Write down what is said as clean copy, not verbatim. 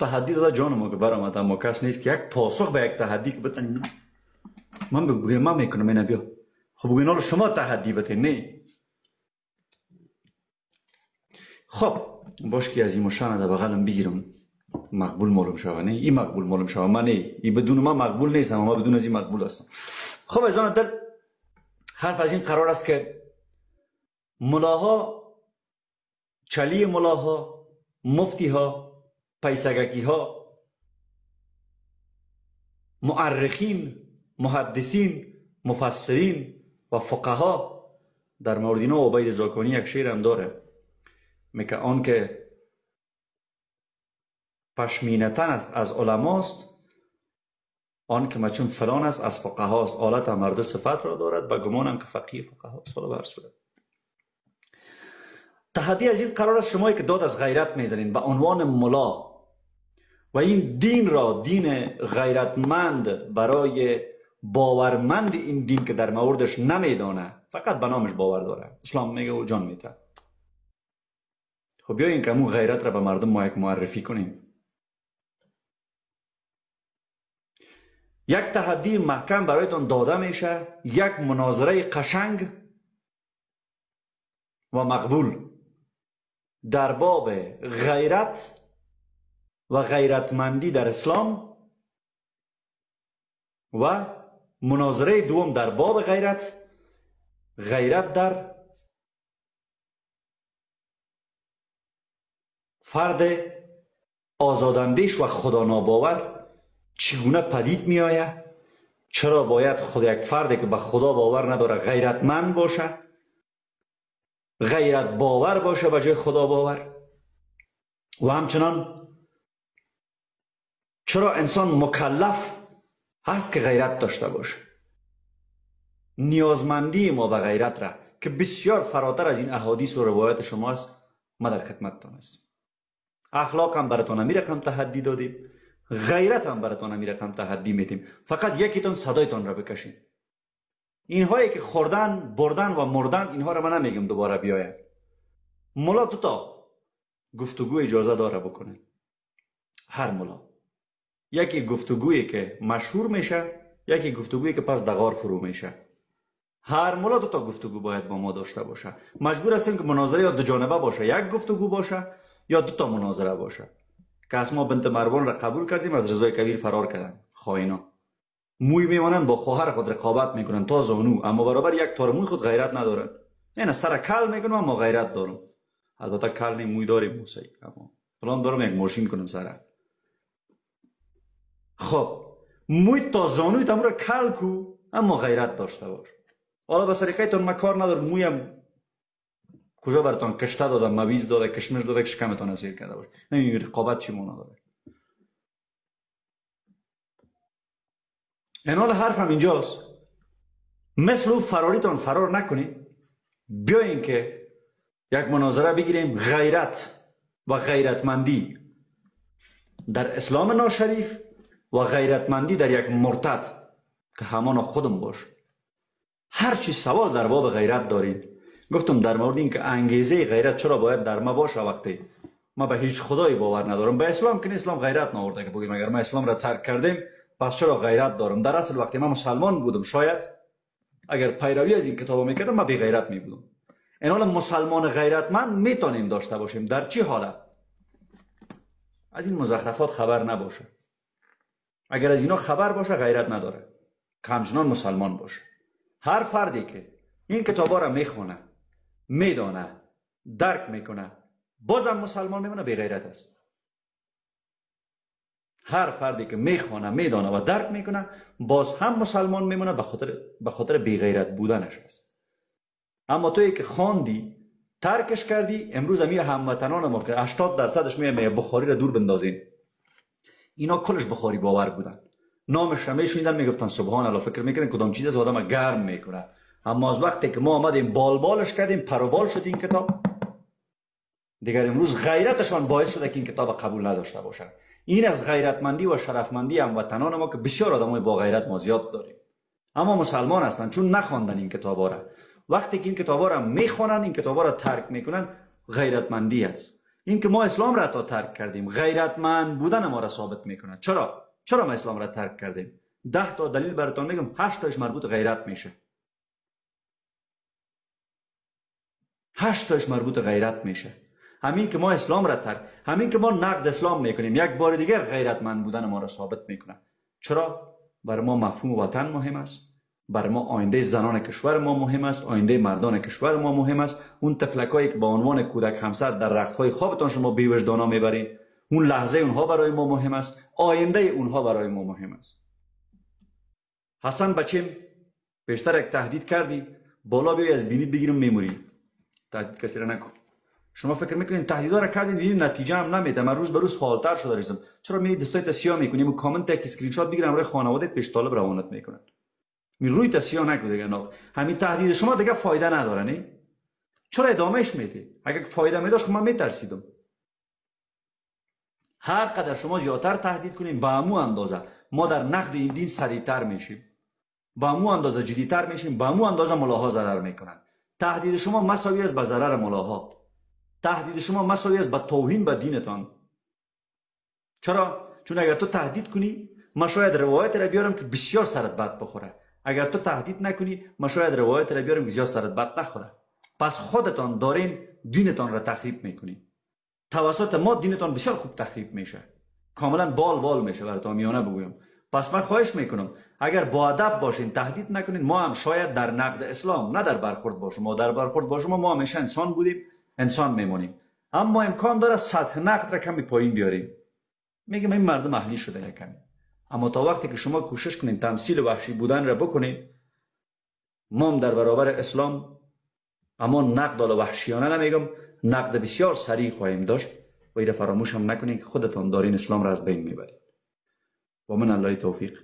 تحدی داده جان ما که برآمد، اما کس نیست که یک پاسخ به یک تحدی که بتن من بگویم من میکنم اینا بیا. خب بگوین رو شما تحدی بده نه. خب باش که از این مشانه در بغلم بگیرم مقبول معلوم شوه، نه این مقبول معلوم شوه، من نه این بدون ما مقبول نیستم، اما بدون از این مقبول هستم. خب از آن دل حرف از این قرار است که ملاها، چلی ملاها، مفتی ها، پیسگکی ها، مؤرخین، محدثین، مفسرین و فقها در مورد اینا عبید زاکانی یک شعر هم داره، میگه آن که پشمینتن است از علماست، آن که مچون فلان است از فقهاست، آلت مرد صفت را دارد و گمانم که فقیه فقهاست. حالا به هر صورت تحدی از این قرار است شمایی که داد از غیرت میزنین به عنوان ملا و این دین را دین غیرتمند برای باورمند این دین که در موردش نمیدانه فقط به نامش باور داره، اسلام میگه و جان میته. خب بیاین که همون غیرت را به مردم ما یک معرفی کنیم. یک تحدی محکم برایتان داده میشه، یک مناظره قشنگ و مقبول در باب غیرت و غیرتمندی در اسلام و مناظره دوم در باب غیرت، غیرت در فرد آزاداندیش و خدا ناباور چگونه پدید می آید، چرا باید خود یک فردی که به خدا باور نداره غیرتمند باشه، غیرت باور باشه به جای خدا باور، و همچنان چرا انسان مکلف هست که غیرت داشته باشه. نیازمندی ما به غیرت را که بسیار فراتر از این احادیث و روایت شماست ما در خدمتتان هستیم. اخلاق هم براتون همی رقم تحدی دادیم، غیرت هم براتون همی رقم تحدی میدیم، فقط یکیتون صدایتان را بکشین. اینهایی که خوردن، بردن و مردن، اینها را من نمیگم دوباره بیاید. ملا دو تا گفتگو اجازه داره بکنه، هر ملا. یکی گفتگویی که مشهور میشه، یکی گفتگویی که پس دغار فرو میشه. هر ملا دو تا گفتگو باید با ما داشته باشه. مجبور هستیم که مناظره یا دو جانبه باشه، یک گفتگو باشه یا دو تا مناظره باشه. که از ما بنت مروان را قبول کردیم، از رضای کبیر فرار کردن خائنا. موی میمانن با خواهر خود رقابت میکنن تا زانو، اما برابر یک تار موی خود غیرت ندارن. یعنی سر کل میکنم اما غیرت دارم. البته کل نیم، موی داریم موسی، اما پلان دارم یک ماشین کنم سر. خب موی تا زانوی تمو را کل کو اما غیرت داشته باش. حالا به سریقه من کار ندارم، مویم کجا براتون کشته دادم، مویز داده، کشمش داده که شکمتان اسیر کرده باش. نمی‌دونم رقابت چی معنا داره. اینال حرفم اینجاست، مثل فراریتان فرار نکنید، بیاین که یک مناظره بگیریم غیرت و غیرتمندی در اسلام ناشریف و غیرتمندی در یک مرتد که همان خودم باش. هر چی سوال در باب غیرت دارین، گفتم در مورد این که انگیزه غیرت چرا باید در ما باشه وقتی ما به هیچ خدایی باور ندارم، به اسلام که اسلام غیرت نآورده که بگیم اگر ما اسلام را ترک کردیم پس چرا غیرت دارم. در اصل وقتی من مسلمان بودم، شاید اگر پیروی از این کتاب میکردم من بی غیرت می بودم. این حال مسلمان غیرتمند میتونیم داشته باشیم در چی حالت؟ از این مزخرفات خبر نباشه. اگر از اینا خبر باشه غیرت نداره، که همچنان مسلمان باشه. هر فردی که این کتابا را میخونه، میدانه، درک میکنه، بازم مسلمان میمونه، بی غیرت است. هر فردی که میخوانه، میدانه و درک میکنه، باز هم مسلمان میمونه به خاطر بی غیرت بودنش است. اما تویی که خواندی، ترکش کردی، امروز همی هموطنان ما که 80% میگه بخاری را دور بندازین، اینا کلش بخاری باور بودن، نامش را میشنیدن میگفتن سبحان الله، فکر میکردن کدام چیز از آدم گرم میکنه. اما از وقتی که ما آمدیم بال بالش کردیم، پر و بال شد این کتاب، دیگر امروز غیرتشان باعث شده که این کتاب قبول نداشته باشن. این از غیرتمندی و شرفمندی هموطنان ما که بسیار آدمای با غیرت ما زیاد داریم، اما مسلمان هستن چون نخواندن این کتابا را. وقتی که این کتابا را میخوانن، این کتابا را ترک میکنن، غیرتمندی است. این که ما اسلام را تا ترک کردیم غیرتمند بودن ما را ثابت میکنه. چرا؟ چرا ما اسلام را ترک کردیم؟ 10 تا دلیل براتون میگم، 8 تاش مربوط غیرت میشه. 8 تاش مربوط غیرت میشه. همین که ما اسلام را ترک، همین که ما نقد اسلام میکنیم، یک بار دیگر غیرتمند بودن ما را ثابت میکنه. چرا؟ برای ما مفهوم وطن مهم است، برای ما آینده زنان کشور ما مهم است، آینده مردان کشور ما مهم است. اون طفلکایی که با عنوان کودک همسر در رختهای خوابتان شما بی‌وجدانا میبرین، اون لحظه اونها برای ما مهم است، آینده اونها برای ما مهم است. حسن بچیم بیشتر یک تهدید کردی، بالا بیای از بینید بگیرم میموری. تهدید کسی را نکن. شما فکر میکنین تهدیدا را کردین دیدین نتیجه هم نمیده، من روز به روز فعالتر شده ریزم. چرا می دستای سیاه میکنیم و کامنت یک اسکرین شات بگیرم برای خانواده‌ات پیش طالب روانت میکنن. می روی تا سیاه نکن دیگه. ناق همین تهدید شما دیگه فایده نداره. نه چرا ادامهش میدی؟ اگه فایده میداشت من میترسیدم. هر قدر شما زیادتر تهدید کنیم به همو اندازه ما در نقد این دین سریعتر میشیم، به همو اندازه جدیتر میشیم، به همو اندازه ملاها ضرر میکنن. تهدید شما مساوی است به ضرر ملاها. تهدید شما مساوی است به توهین به دینتان. چرا؟ چون اگر تو تهدید کنی ما شاید روایت را بیارم که بسیار سرت بد بخوره. اگر تو تهدید نکنی ما شاید روایت را بیارم که زیاد سرت بد نخوره. پس خودتان دارین دینتان را تخریب میکنین. توسط ما دینتان بسیار خوب تخریب میشه، کاملا بال بال میشه براتون میانه بگویم. پس من خواهش میکنم اگر با ادب باشین، تهدید نکنین، ما هم شاید در نقد اسلام نه در برخورد با شما، در برخورد با شما ما همیشه انسان بودیم، انسان میمونیم، اما امکان داره سطح نقد را کمی پایین بیاریم. میگم این مردم اهلی شده کمی، اما تا وقتی که شما کوشش کنین تمثیل وحشی بودن را بکنین، ما هم در برابر اسلام اما نقد وحشیانه نمیگم، نقد بسیار سریع خواهیم داشت و ایره فراموش هم نکنین که خودتان دارین اسلام را از بین میبرید. و من الله توفیق.